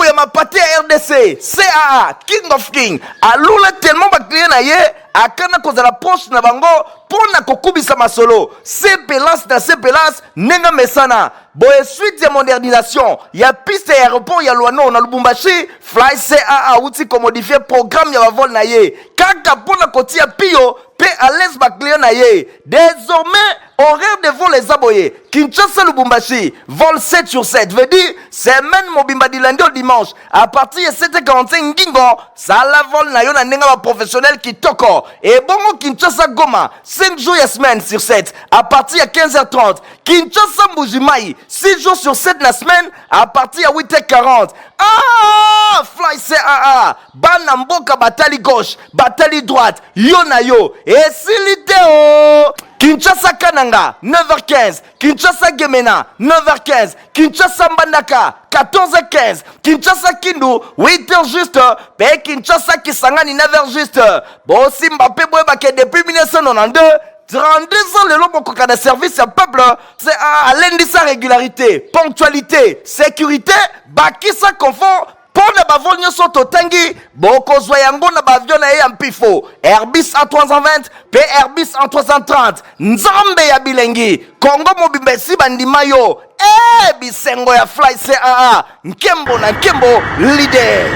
ya mapate ya RDC, CAA, King of King, alula tellement ba client na ye akana kozala proche na bango mpo na kokubisa masolo sepelance na sepelance ndenge mesana boye. Suite ya modernisation ya piste ya aéroport ya Luano na Lubumbashi, Fly CAA awuti komodifier programme ya bavol na ye kaka mpo na kotia pio mpe à l'aise baclient na ye. Désormais, horaire de vol eza boye: Kinshasa Lubumbashi, vol 7 sur 7, veut dire semaine mobimba, du lundi au dimanche, à partir ya 7h45 ngingo sala vol na yo na ndenge baprofessionnel kitoko. Ebongo Kinshasa Goma, 5 jours ya semaine sur 7, à partir ya 15h30. Kinshasa Mbujimai, 6 jours sur 7 na semaine, à partir ya 8h40. Ah, Fly CAA, bana mboka batali gauche, batali droite, yo na yo esili te o. Kinshasa Kananga, 9h15. Kinshasa Gemena, 9h15. Kinshasa Mbandaka, 14h15. Kinshasa Kindu, 8h juste. Pe Kinshasa Kisangani, 9h juste. Bosimba mpe boyebake, depuis 1992, 32 ans lelo, bokoka na service ya peuple. C'est alendisa régularité, ponctualité, sécurité, bakisa confort. Mpo na bavol nyonso totangi, bokozwa yango na baavion na ye ya mpifo Airbus A320 mpe Airbus A330. Nzambe ya bilengi, Kongo mobimba esi bandima yo e bisengo ya Fly CAA, nkembo na nkembo, leader.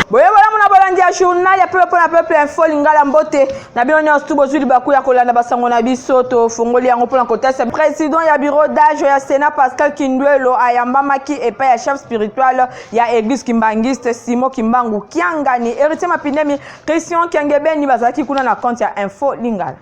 Boye bolamu na bolandi ya journal ya peuple mpona peuple, Info Lingala. Mbote na bino nyonso tu bozwi libaku ya kolanda basango na biso. Tofongoli yango mpona kotasa président ya bureau d'âge ya Sénat, Pascal Kindwelo, ayambamaki epai ya chef spirituel ya église kimbangiste, Simon Kimbangu Kiangani. Héritier Mapindemi, Christian Kiangebeni bazalaki kuna na compte ya Info Lingala.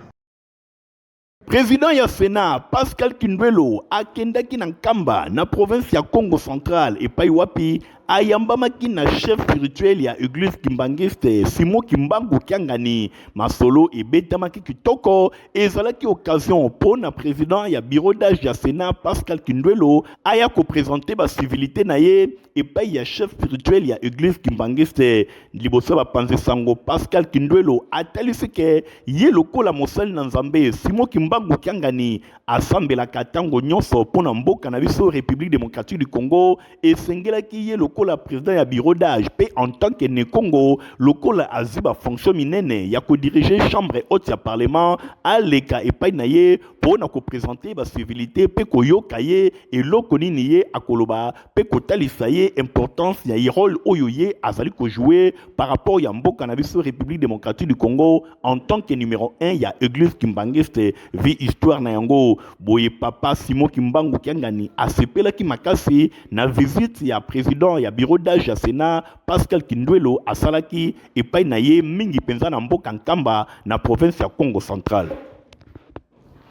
Président ya Sénat, Pascal Kindwelo, akendaki na Nkamba, na province ya Congo Central, epai wapi ayambamaki na chef spirituel ya église kimbangiste, Simon Kimbangu Kiangani. Masolo ebetamaki kitoko. Ezalaki occasion mpo na président ya bureau d'âge ya Sénat, Pascal Kindwelo, aya koprésenter bacivilité na ye epai ya chef spirituel ya église kimbangiste. Liboso ya bapanzi sango, Pascal Kindwelo atalisi ke ye lokola mosali na Nzambe Simon Kimbangu Kiangani asambelaka ntango nyonso mpo na mboka na biso, République démocratique du Congo. Esengelaki ye lokola président ya bureau d'âge mpe en tant que ne Congo, lokola azwi bafonction minene ya kodiriger chambre haute ya parlement, aleka epai na ye mpo na koprésenter bacivilité mpe koyoka ye eloko nini ye akoloba, mpe kotalisa ye importance ya rôle oyo ye azali kojouer par rapport ya mboka na biso, République démocratique du Congo, en tant que numéro 1 ya église kimbangiste vi histoire na yango. Boye papa Simon Kimbangu Kiangani asepelaki makasi na visite ya président ya bureau d'âge ya Sénat, Pascal Kindwelo, asalaki epai na ye, mingi mpenza na mboka Nkamba, na province ya Congo Central.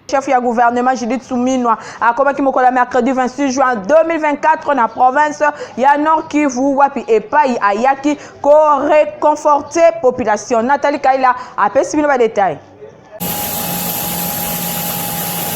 Chef ya gouvernement, Judith Suminwa, akomaki mokolo ya mercredi 26 juin 2024 na province ya Nord Kivu, wapi epai ayaki koréconforter population. Nathalie Kaila apesi bino badétail.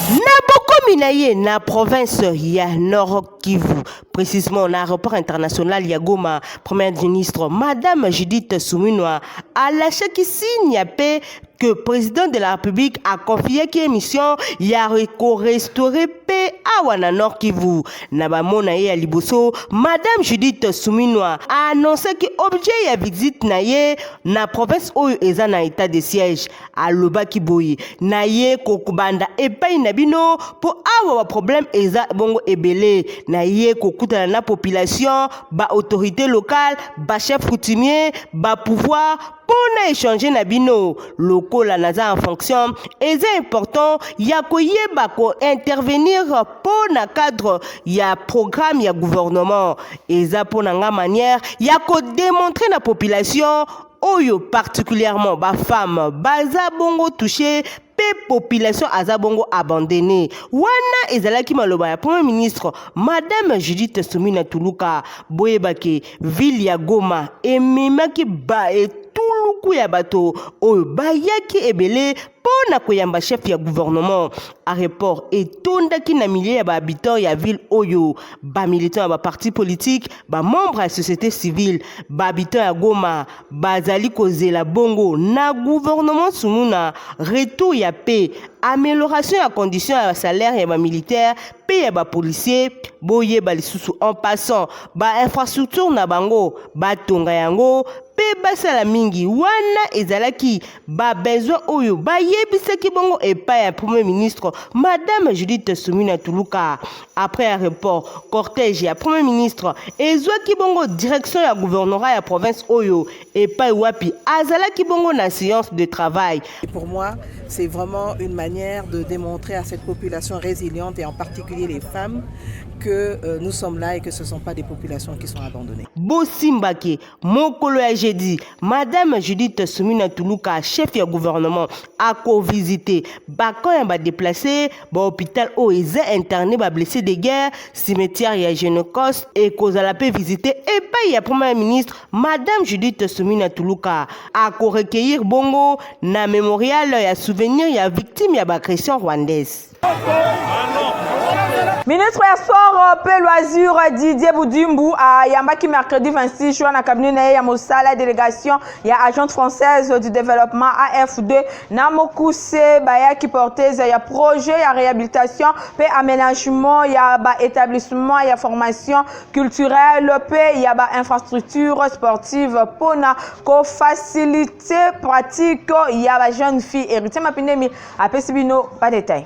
Na bokomi na ye na province ya Nord Kivu, précisément na aéroport international ya Goma, première ministre, madame Judith Suminwa, alâchaki signe ya paix que président de la République aconfiaki mission ya korestaurer paix awa na Nord Kivu. Na bamona ye ya liboso, madame Judith Suminwa aannonçaki objet ya visite na ye na province oyo eza na état de siège. Alobaki boye: na ye kokobanda epai na bino mpo awa baproblème eza bongo ebele. Na ye kokutana na population, baautorité locale, bachef coutumier, bapouvoir, mpo na échange na bino. Lokola naza en fonction, eza important ya koyeba kointervenir mpo na cadre ya programme ya gouvernement. Eza mpo na nga manière ya kodémontrer na population oyo, particulièrement bafemme baza bongo touché mpe population aza bongo abandonné. Wana ezalaki maloba ya premier ministre, madame Judith Suminwa Tuluka. Boyebaki ville ya Goma ememaki ba etuluku. etuluku ya bato oyo bayaki ebele mpo na koyamba chef ya gouvernement. Aéroport etondaki na milliers ya bahabitants ya ville oyo, bamilitants ya baparti politique, bamembre ya société civile. Bahabitants ya Goma bazali kozela bongo na gouvernement Suminwa retour ya paix, amélioration ya condition ya salaire ya bamilitaire mpe ya bapolicier. Boyeba lisusu, en passant, bainfrastructure na bango batonga yango mpe basala mingi. Wana ezalaki babesoin oyo bayebisaki bongo epai ya Premier ministre Madame Judith Suminwa Tuluka. Après aéroport, cortège ya Premier ministre ezwaki bongo direction ya gouvernorat ya province oyo epai wapi azalaki bongo na séance de travail. Et pour moi, c'est vraiment une manière de démontrer à cette population résiliente et en particulier les femmes que nous sommes là et que ce ne sont pas des populations qui sont abandonnées. Bosimbaki mokolo ya jeudi, Madame Judith Suminwa Tuluka, chef ya gouvernement, akovisite bacamp ya badéplacés, bahôpital oyo eza interné bablessé de guerre, cimetière ya Genocost ekozala mpe visite epai ya Premier ministre Madame Judith Suminwa Tuluka. Akorecueillir bongo na mémorial ya souvenir ya victime ya baagression rwandaise. Ministre ya Sport mpe Loisir Didier Budimbu ayambaki mercredi 26 juin na cabinet na ye ya mosala délégation ya Agence française du développement, AFD na mokuse. Bayaki porteuse ya projet ya réhabilitation mpe aménagement ya baétablissement ya formation culturelle mpe ya bainfrastructure sportive mpona kofacilite pratique ya bajeune fille. Héritier Mapindemi apesi bino badétail.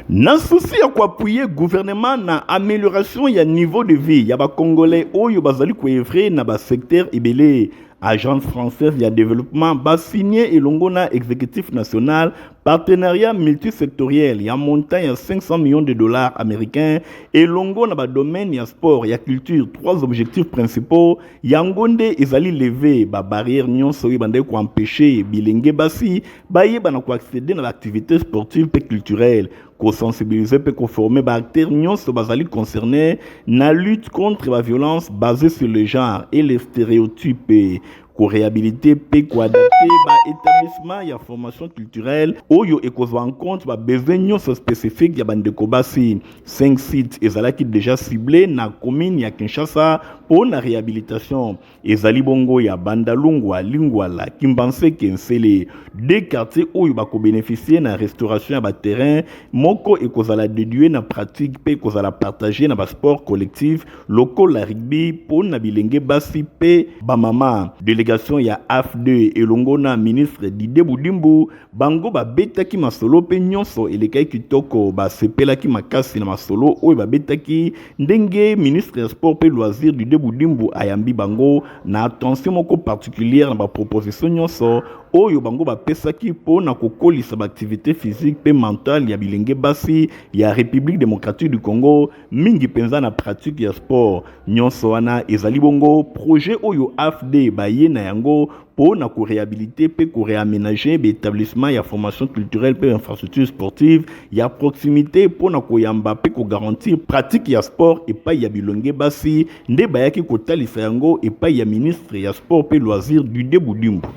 Na souci ya koappuyer gouvernement na amélioration ya niveau de vie ya Bacongolais oyo bazali koœuvrer na basecteur ebele, Agence française ya développement basigné elongo na Exécutif national partenariat multisectoriel ya montant ya 500 millions de dollars américains elongo na badomaine ya sport, ya culture. Trois objectifs principaux yango nde ezali: lever babarrière nyonso oyo ebandaki koempêche bilenge basi bayeba na koaccéder na baactivité sportive mpe culturelle, kosensibiliser mpe koformer baacteur nyonso bazali concerné na lutte contre baviolence basée sur le genre et les stéréotypes, koréhabiliter mpe koadapter baétablissement ya formation culturelle oyo ekozwa en compte babesoin nyonso spécifique ya bandeko basi. 5 sites ezalaki déjà ciblé na commune ya Kinshasa mpo na réhabilitation. Ezali bongo ya Bandalungwa, Lingwala, Kimbanseke, Nsele. Deux quartiers oyo bakobénéficie na restauration ya baterrain: moko ekozala dédié na pratique mpe ekozala partage na basport collectif lokola rugby mpo na bilenge basi mpe bamama. Délégation ya AFD elongo na ministre Didier Budimbu, bango babetaki masolo mpe nyonso elekaki kitoko. Basepelaki makasi na masolo oyo babetaki, ndenge ministre ya Sport mpe Loisir Didier Budimbu ayambi bango na attention moko particulière na baproposition nyonso oyo bango bapesaki mpo na kokolisa baactivité physique mpe mentale ya bilenge basi ya République démocratique du Congo, mingi mpenza na pratique ya sport. Nyonso wana ezali bongo projet oyo AFD baye na yango mpo na koréhabiliter mpe koréaménager baétablissement ya formation culturelle mpe infrastructure sportive ya proximité mpo na koyamba mpe kogarantir pratique ya sport epai ya bilenge basi. Nde bayaki kotalisa yango epai ya ministre ya Sport mpe Loisir Didier Budimbu.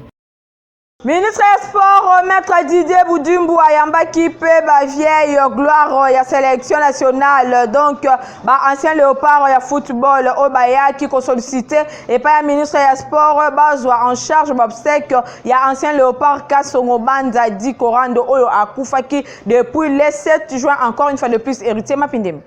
Ministre ya Sport, Maître Didier Budimbu, ayambaki mpe bavieille gloire ya sélection nationale, donc baancien léopard ya football oyo bayaki kosollicite epai ya ministre ya Sport bazwa en charge baobsèque ya ancien léopard Kasongo Banza dit Korando oyo akufaki depuis le 7 juin. Encore une fois de plus, Héritier Mapindemi.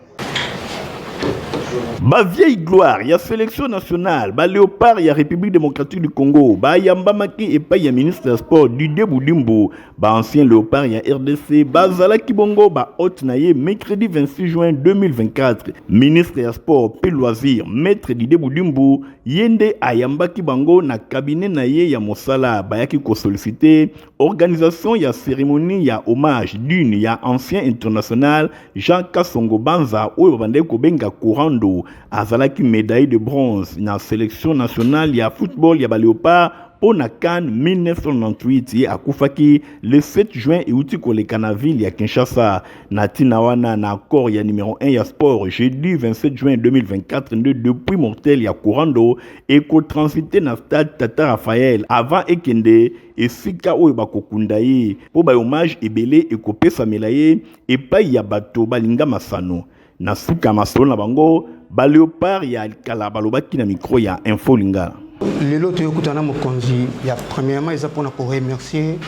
Bavieille gloire ya sélection nationale, baléopard ya République démocratique du Congo, bayambamaki epai ya ministre ya Sport Didier Budimbu. Baancien léopard ya RDC bazalaki bongo bahôte na ye mercredi 26 juin 2024. Ministre ya Sport mpe Loisir, Maître Didier Budimbu, ye nde ayambaki bango na cabinet na ye ya mosala. Bayaki kosollicite organisation ya cérémonie ya hommage d'une ya ancien international Jean Kasongo Banza oyo babandaki kobenga Korando. Azalaki médaille de bronze na sélection nationale ya football ya baléopard. mpo na CAN 1998. Ye akufaki le 7 juin euti koleka na ville ya Kinshasa. Na ntina wana, na accord ya numero 1 ya sport, jeudi 27 juin 2024 nde dépouille mortel ya Korando ekotransite na stade Tata Raphaël avant ekende esika oyo bakokunda ye, mpo bahommage ebele ekopesamela ye epai ya bato balinga masano. Na suka ya masolo na bango, baleopard ya kala balobaki na micro ya Info Lingala. Lelo toyokutana na mokonzi ya, premièrement eza mpona koremercier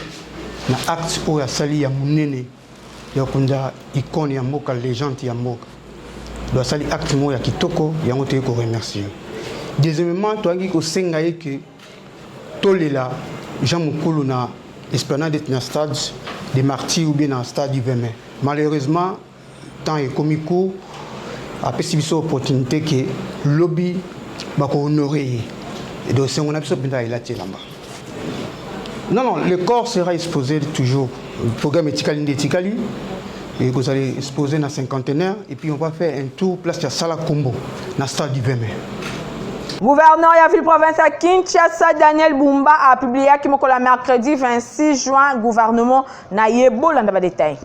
na acte oyo asali ya monene ya konza icône ya mboka, légende ya mboka. Do asali acte moko ya kitoko, yango toyei koremercier. Deuxièmement, toyaki kosenga ye ke tolela Jean Mukulu na esplanade, na stade des Martyrs ou bien na stade du 20 mai. Malheureusement, temps ekomi court. Apesi biso opportunité ke lobi bakohonorer ye. Donc sengo na biso mpenza elati elamba. Non, non, le corps sera exposé toujours. Programme etikali nde etikali ekozala exposé na cinquantenaire et puis on va faire un tour place ya Sala Kombo na stade du 20 mai. Gouverneur ya ville province ya Kinshasa Daniel Bumba apubliaki mokolo ya mercredi 26 juin gouvernement na ye. Bolanda badétail.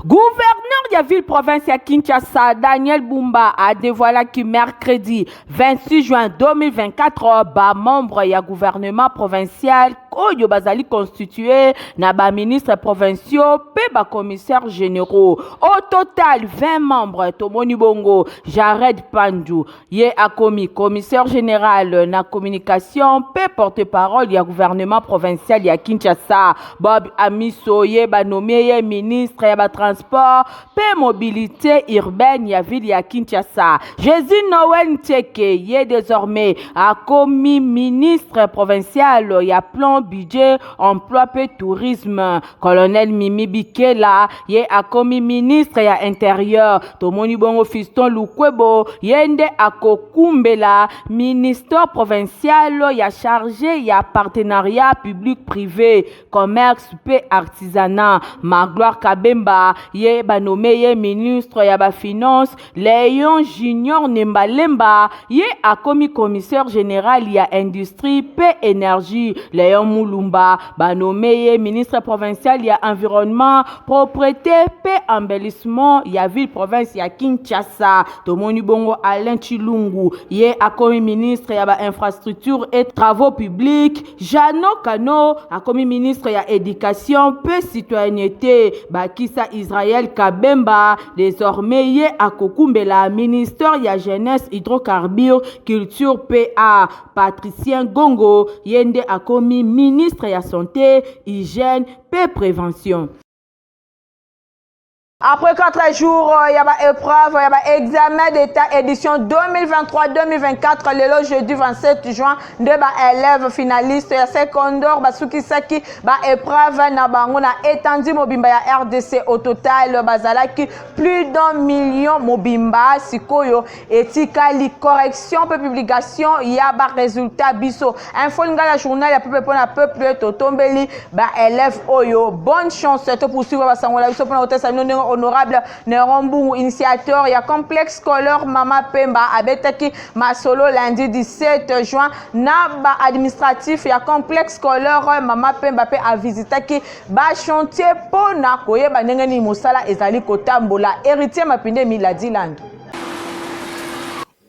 Gouverneur ya ville province ya Kinshasa Daniel Bumba a dévoilé mercredi 26 juin 2024 ba membre ya gouvernement provincial oyo bazali constitué na ba ministres provinciaux pe ba commissaires généraux. Au total 20 membres. Tomoni bongo Jared Pandu, ye akomi commissaire général na communication pe porte-parole ya gouvernement provincial ya Kinshasa. Bob Amiso, ye banommé ye ministre ya batransport pe mobilité urbaine ya ville ya Kinshasa. Jésus Noël Ntieke, ye désormais akomi ministre provincial ya plan, budget, emploi pe tourisme. Colonel Mimi Bikela, ye akomi ministre ya intérieur. Tomoni bongo Fiston Lukwebo, ye nde akokumbela ministère provincial ya chargé ya partenariat public privé, commerce pe artisanat. Magloire Kabemba, ye banommé ye ministre ya bafinance. Léon Junior Nembalemba, ye akomi commissaire général ya industrie pe énergie. Léon Mulumba, banommé ye ministre provincial ya environnement, propreté pe embellissement ya ville province ya Kinshasa. Tomoni bongo Alain Chilungu, ye akomi ministre ya bainfrastructure et travaux publics. Jano Kano akomi ministre ya éducation pe citoyenneté. Bakisa Israël Kabemba, désormais ye akokumbela ministère ya jeunesse, hydrocarbures, culture pa. Patricien Gongo, ye nde akomi ministre ya santé, hygiène pe prévention. Après 4 jours, il y a épreuve, il y a examen d'État édition 2023-2024, le jeudi 27 juin, nde ba élèves finalistes ya secondaire basukisaki ba épreuve na bango na étendue mobimba ya RDC. Au total, bazalaki plus d'un million mobimba. Sikoyo etikali correction pe publication ya ba résultat. Biso Info Lingala, journal ya peuple mpona peuple, totombeli ba élèves oyo bonne chance. To poursuivre basangola biso mpona kotesa bino ndenge honorable Neron Mbungu, initiateur ya complexe scolaire Mama Pemba, abetaki masolo lundi 17 juin na baadministratif ya complexe scolaire Mama Pemba mpe avisitaki bachantier mpo na koyeba ndenge nini mosala ezali kotambola. Héritier Mapinde Miladi Landu.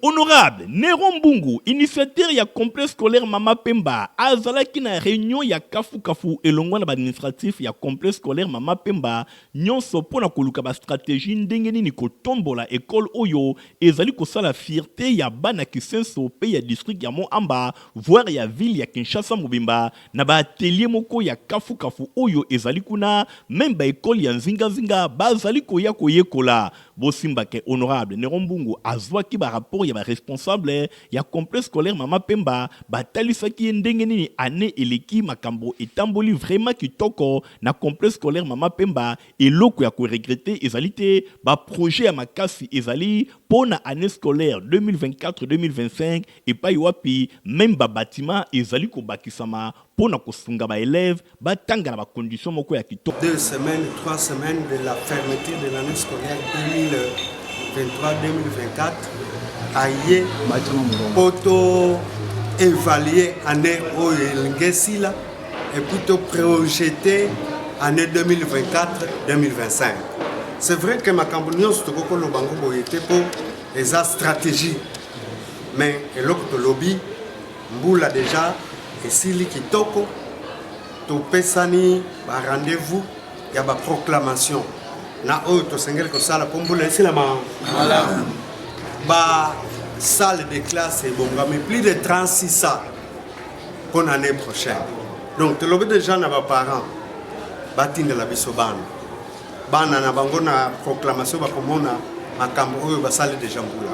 Honorable Nero Mbungu, initiateur ya complexe scolaire Mama Pemba, azalaki na réunion ya kafukafu elongo na baadministratif ya complexe scolaire Mama Pemba nyonso mpo na koluka bastratégie ndenge nini kotombola ekole oyo ezali kosala fierté ya bana Kisenso mpe ya district ya Mont-Amba, voire ya ville ya Kinshasa mobimba, na baatelier moko ya kafukafu oyo ezali kuna. Même baekole ya nzingazinga bazali koya koyekola. Bosimbake honorable Nero Mbungu azwaki barapport ya baresponsable ya complexe scolaire Mama Pemba. Batalisaki ye ndenge nini ane eleki makambo etamboli vraiment kitoko na complexe scolaire Mama Pemba. Eloko ya koregretter ezali te. Baprojet ya makasi ezali mpo na année scolaire 2024-2025, epai wapi même babatima ezali kobakisama mpo na kosunga baélève batanga na bacondition moko ya kitoko. 2 semaines, 3 semaines de la fermeture de l'année scolaire 2023-2024, aye mpo évaluer année oyo elingi esila et puis to projeter année 2024 2025. C'est vrai que makambo nyonso tokoki koloba yango boye te mpo eza stratégie, mais eloko tolobi, mbula déjà esili kitoko. Topesani ba rendez-vous ya ba proclamation na oyo tosengeli kosala mpo mbula esila malamu. Ba salle de classe ebongami, plus de 36 salles mpo na année prochaine. Donc tolobi déjà na baparents batindela biso bana na bango. Na proclamation bakomona makambo oyo basali déjà mbula.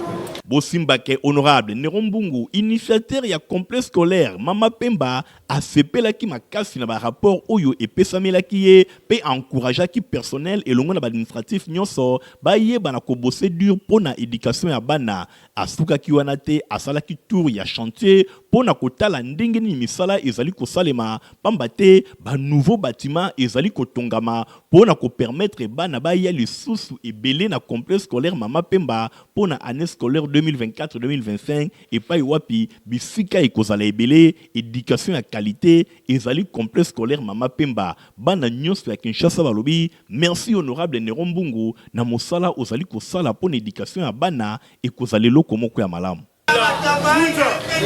Bosimbake honorable Nero Mbungu, initiateur ya complexe scolaire Mama Pemba, asepelaki makasi na barapport oyo epesamelaki ye mpe encourageaki personnel elongo na baadministratif nyonso bayeba na kobosser dur mpo na éducation ya bana. Asukaki wana te, asalaki tour ya chantier mpo na kotala ndenge nini misala ezali kosalema, pamba te banouveau bâtiment ezali kotongama mpo na kopermettre bana baya lisusu ebele na complexe scolaire Mama Pemba mpo na année scolaire 2024-2025, epai wapi bisika ekozala ebele. Éducation ya qualité ezali complexe scolaire Mama Pemba. Bana nyonso ya Kinshasa balobi merci, honorable Nero Mbungu, na mosala ozali kosala mpo na éducation ya bana. Ekozala eloko moko ya malamu.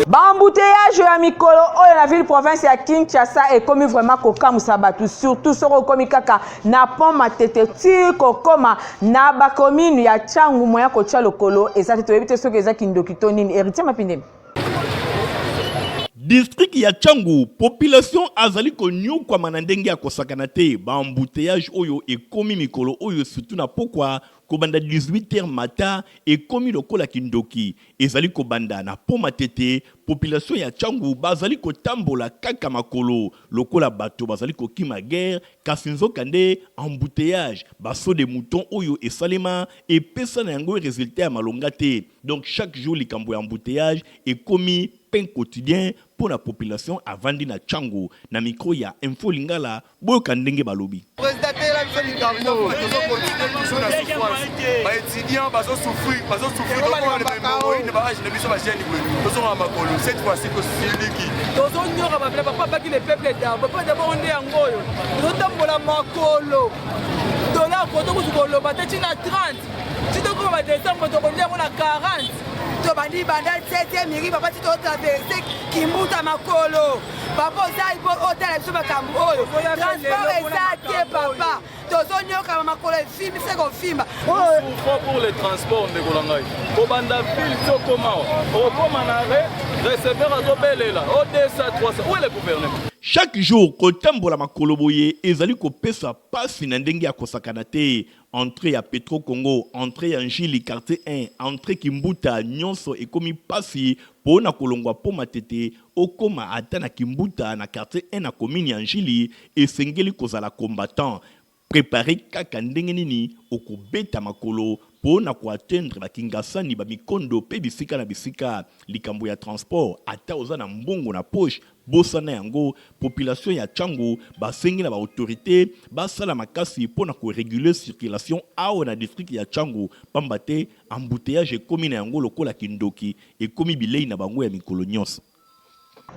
Baembouteillage ya mikolo oyo na ville province ya Kinshasa ekomi vraiment kokamwisa bato, surtout soki okomi kaka na pont Matete ti kokoma na bacommune ya Tshangu, moya kotia lokolo eza te. Toyebi te soki eza kindoki to nini. Héritier Mapindemi. District ya Tshangu, population azali konyokwama na ndenge ya kosakana te. Baembouteillage oyo ekomi mikolo oyo, surtout na pokwa, kobanda 18h mata, ekomi lokola kindoki. Ezali kobanda na pont Matete. Population ya Tshangu bazali kotambola kaka makolo lokola bato bazali kokima guerre, kasi nzoka nde embouteillage, basaut de mouton oyo esalema epesa na yango résultat ya malonga te. Donc chaque jour likambo ya embouteillage ekomi pain quotidien mpo na population avandi na Tshangu. Na micro ya Info Lingala, boyoka ndenge balobi. Président, tela biso likambo, tozocontinuer toujours na souffrance. Baétudiant bazosouffrir, bazosouffrir, tokomona baage na biso, bajeune boye, tozonga makolo. Cette fois-ci tosiliki. Tozonyoka bapela papa baki le peuple d'abord, peuple d'abord nde yango oyo tozotambola makolo. Dollar koto kutu koloba te, ntina 30 ti tokoma badécembre, tokolia yango na 40. Tobandi banda 7 miri papa ti totraverser Kimbuta makolo. Papa, oza otala biso makambo oyo, transport eza te papa, tozonyokama, makolo efimbi se kofimba. Souffrant pour le transport, ndeko na ngai. Kobanda ville ti okoma awa, okokoma na arrêt, receveur azobelela o 200, 300. Où est le gouvernement? Chaque jour kotambola makolo boye ezali kopesa pasi na ndenge ya kosakana te. Entrée ya Petro Congo, entrée ya Njili quartier 1, entrée Kimbuta, nyonso ekomi pasi mpo na kolongwa po Matete okoma ata na Kimbuta na quartier 1 na commune ya Njili. Esengeli kozala combattant préparé kaka ndenge nini okobeta makolo mpo na koatteindre bakingasani, bamikondo mpe bisika na bisika. Likambo ya transport, ata oza na mbongo na poche, bosana yango. Population ya Tshangu basengi na baautorité basala makasi mpo na koréguler circulation awa na district ya Tshangu, pamba te embouteillage ekomi na yango lokola kindoki, ekomi bilei na bango ya mikolo nyonso.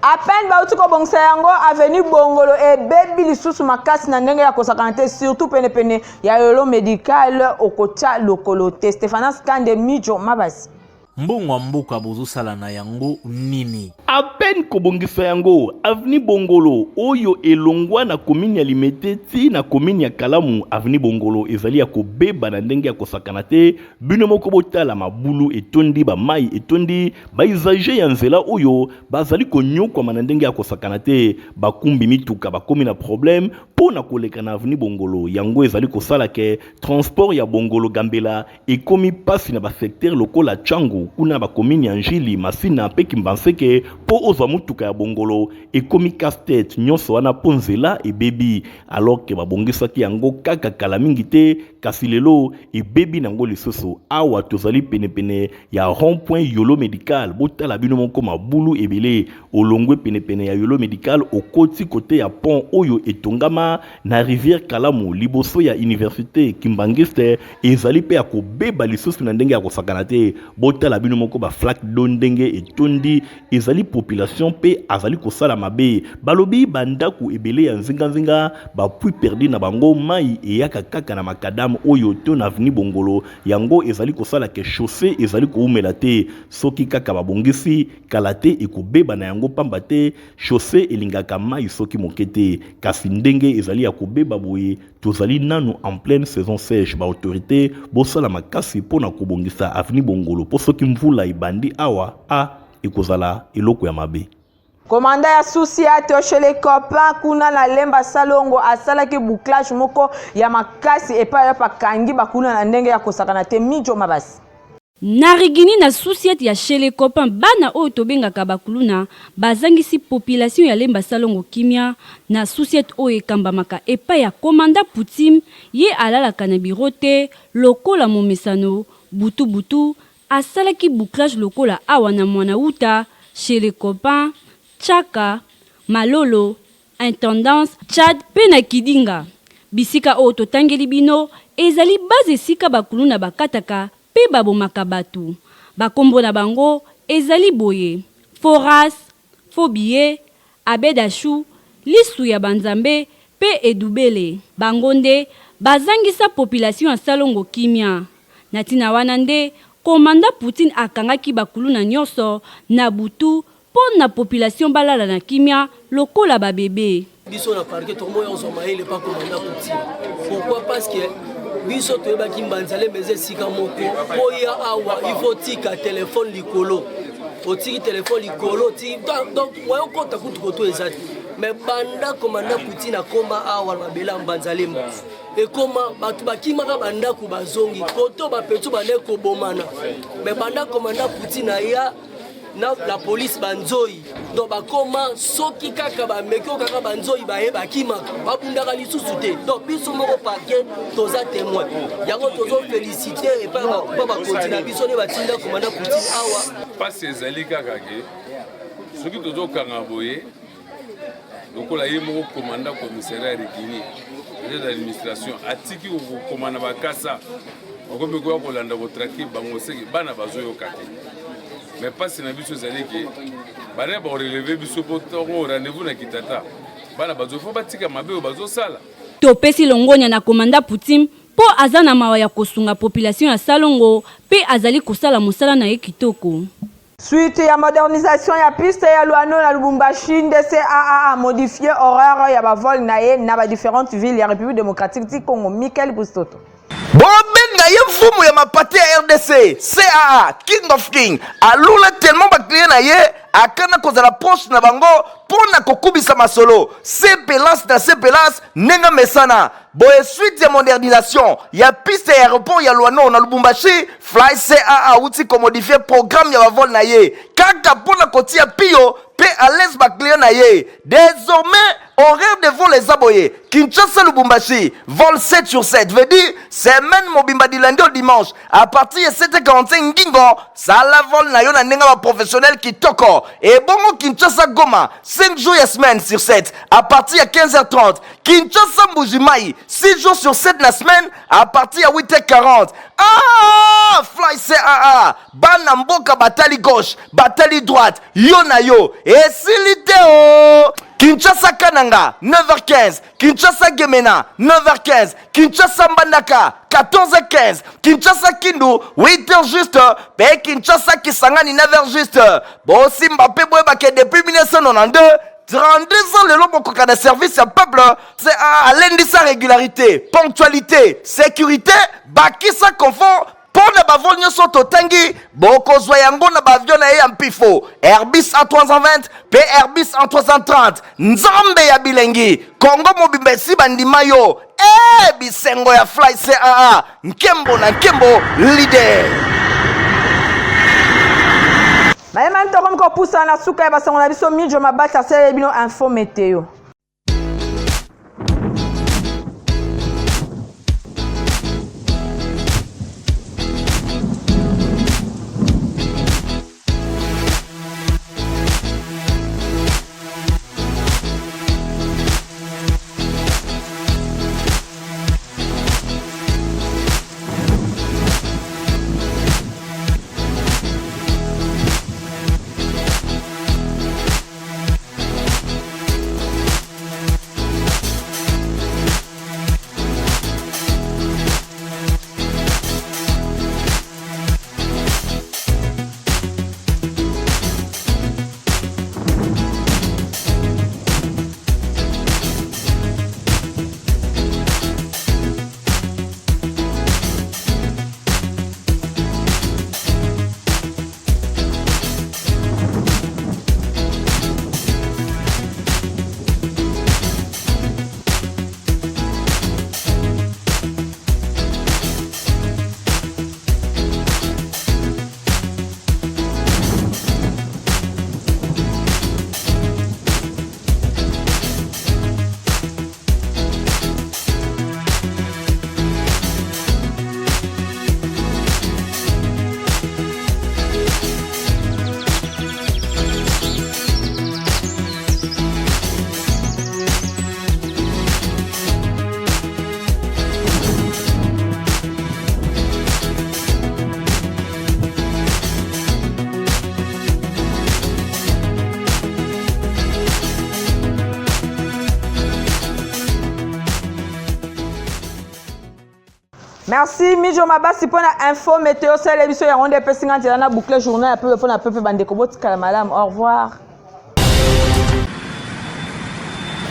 À peine bauti kobongisa yango, avenue Bongolo ebebi lisusu makasi na ndenge ya kosakana te, surtout penepene ya Yolo Médical, okotia lokolo te. Stéphanas Kande, Mijo Mabasi. Mbongo ya mboka bozosala na yango nini? À peine kobongisa yango, avenue Bongolo oyo elongwa na commune ya Limete ti na commune ya Kalamu, avenue Bongolo ezali ya kobeba na ndenge ya kosakana te. Bino moko botala, mabulu etondi, bamai etondi. Bausagers ya nzela oyo bazali konyokwama na ndenge ya kosakana te. Bakumbi mituka bakomi na problème mpo na koleka na avenue Bongolo. Yango ezali kosala ke transport ya Bongolo Gambela ekomi mpasi na basecteur lokola Tshangu kuna, bacommune ya Njili, Masina mpe Kimbanseke. Mpo ozwa motuka ya Bongolo ekomi casse-tête. Nyonso wana mpo nzela ebebi, alors ke babongisaki yango kaka kala mingi te. kasi lelo ebebi nango lisusu. Awa tozali penepene ya rond point Yolo Medical, botala bino moko mabulu ebele. Olongwe penepene ya Yolo Medical okoti kote ya pont oyo etongama na rivière Kalamu liboso ya universite Kimbanguiste, ezali pe ya kobeba lisusu na ndenge ya kosakana te. Botala bino moko ba flaque d'eau ndenge etondi, ezali population pe azali kosala mabe. Balobi ba ndaku ebele ya nzinga nzinga ba puits perdus na bango mayi eyaka kaka na macadam oyo to na avenue Bongolo, yango ezali kosala ke chaussee ezali kowumela te. Soki kaka babongisi kala te ekobeba na yango pamba te chaussee elingaka mayi soki moke te. Kasi ndenge ezali ya kobeba boye, tozali nanu en pleine saison sèche, ba autorites bosala makasi mpo na kobongisa avenue Bongolo mpo soki mvula ebandi awa ah ekozala eloko ya mabe. Komanda ya susi ya chez les copains kuna na Lemba Salongo asalaki bouclage moko ya makasi epai ya akangi bakuna na ndenge ya kosakana te. Mijo Mabasi. Na Rigini na sous-ciat ya chez les copains bana oyo tobengaka ba kuluna bazangisi population ya Lemba Salongo kimia na sous-ciat oyo ekambamaka epai ya commandant Poutine ye alalaka na bureau te lokola momesano butu butu asalaki bouclage lokola awa na Mwanawuta chez les copains Tshaka Malolo Intendance, Tchad mpe na Kidinga. Bisika oyo totangeli bino ezali base esika ba kuluna bakataka mpe babomaka batu. Ba kombo na bango ezali boye, Foras, Faux billet, Abed Achou, Lisu ya ba Nzambe mpe Edubele. Bango nde bazangisa population ya Salongo kimia. Na tina wana nde Commandant Poutine akangaki ba kuluna nionso na butu Po na population balala na kimia lokola ba bebe. Biso na parquet tokomoya kozwa mayele pa commandant Poutine. Pourquoi? Parce que biso toyebaki Mbanzalema eza esika moko po ya awa il faut tika telefone likolo, otiki telefone likolo otiki donc moyen okota kutu koto eza te. Mais banda commandant Poutine akoma awa na mabele ya Mbanzalemba ekoma bato bakimaka bandako bazongi koto bapeto bandaki kobomana. Mais banda commandant Poutine aya na la police banzoi donc bakoma soki kaka bameki oyo kaka banzoi baye bakimaka babundaka lisusu te donc biso moko parquet toza témoin yango tozo félicité epai pa bakonzi na biso nde batinda komanda poutine awa. Mpasi ezali kaka ke soki tozokanga boye lokola ye moko komanda commissariat ya Rigini chargé d'administration atiki kokoma na bakasa bakomi koya kolanda kotrake bango seke bana bazoyoka te. Mais mpasi na biso ezali ke bana bakoreleve biso mpo ntongo rendez-vous na kitata bana bazo fo batika mabe oyo bazosala. Topesi longonya na komanda Poutine mpo aza na mawa ya kosunga population ya Salongo mpe azali kosala mosala na ye kitoko. Suite ya modernisation ya piste ya Luano na Lubumbashi nde CAA a modifier horaire ya ba vol na ye na ba différentes villes ya République démocratique du Congo. Michael Bustoto. Bobenga ye mfumu ya mapate ya RDC, CAA, King of King, alula tellement ba clients na ye akana kozala proche na bango mpo na kokubisa masolo sepelance na sepelance ndenge mesana. Boye suite ya modernisation ya piste ya aeroport ya Luano na Lubumbashi, Fly CAA awuti komodifie programme ya bavol na ye kaka mpo na kotia piyo mpe à l'aise ba clients na ye. Désormais horaire de vol eza boye: Kinshasa Lubumbashi vol 7 sur 7 veut dire semaine mobimba du lundi au dimanche à partir ya 7h45 ngingo sala vol na yo na ndenge ba professionnel kitoko. Ebongo Kinshasa Goma 5 jours ya semaine sur 7 à partir ya 15h30. Kinshasa Mbuji-Mayi 6 jours sur 7 na semaine à partir ya 8h40. Ah, Fly CAA bana mboka batali gauche batali droite yo na yo esili te o. Kinshasa Kananga 9h15, Kinshasa Gemena 9h15, Kinshasa Mbandaka 14h15, Kinshasa Kindu 8h juste, pe Kinshasa Kisangani 9h juste. Bosimba pe boyebake depuis 1992 32 ans lelo bokoka na service ya peuple. CAA alendisa régularité, ponctualité, sécurité, bakisa confort mpo na bavol nyonso totangi. Bokozwa yango na baavion na ye ya mpifo Airbus A320 mpe Airbus A330. Nzambe ya bilengi, Kongo mobimba esi bandima yo. E bisengo ya Fly CAA, nkembo na nkembo leader. Mayema ntokomi kopusana na suka ya basango na biso. Mijo Mabasi asaleli bino info meteo. Merci Mijo Mabasi mpo na info meteo sala biso yango nde epesi nga nzela na boucle journal ya pepe mpo na pepe bandeko botikala malamu au revoir.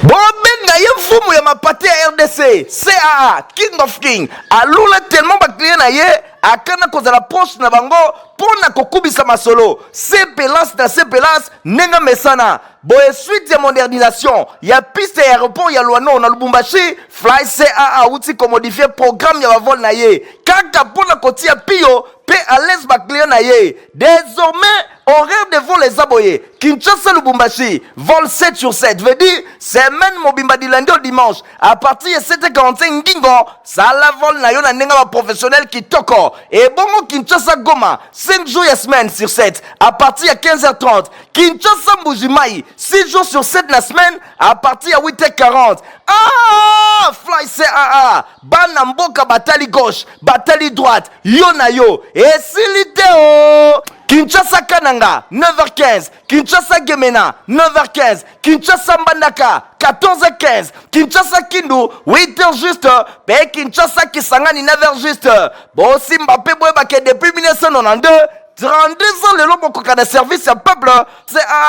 Bobenga ye mfumu ya mapate ya RDC CAA King of King alula tellement ba client na ye akana kozala proche na bango mpo na kokubisa masolo sepelance na sepelance ndenge mesana boye suite ya modernisation ya piste ya aéroport ya Luano na Lubumbashi Fly CAA awuti komodifie programme ya bavol na ye kaka mpo na kotia piyo mpe à l'aise ba client na ye désormais horaire de vol eza boye Kinshasa Lubumbashi vol 7 sur 7 veut dire semaine mobimba du lundi au dimanche à partir ya 7h45 ngingo sala vol na yo na ndenge ba professionnel kitoko ebongo Kinshasa Goma 5 jours ya semaine sur 7 à partir ya 15h30 Kinshasa Mbuji-Mayi 6 jours sur 7 na semaine à partir ya 8h40 ah fly CAA bana mboka batali gauche batali droite yo na yo esili te o Kinshasa Kananga 9h15 Kinshasa Gemena 9h15 Kinshasa Mbandaka 14h15 Kinshasa Kindu 8h juste pe Kinshasa Kisangani 9h juste bosimba pe boyebake depuis 1992 32 ans lelo bokoka na service ya peuple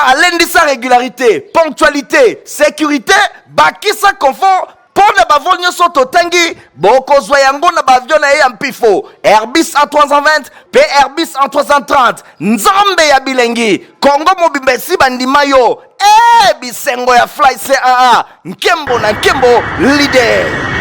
alendisa régularité ponctualité sécurité bakisa confort mpo na bavol nyonso totangi bokozwa yango na baavion na ye ya mpifo airbus a320 mpe airbus a330 nzambe ya bilengi kongo mobimba esi bandima yo e bisengo ya fly caa nkembo na nkembo leader.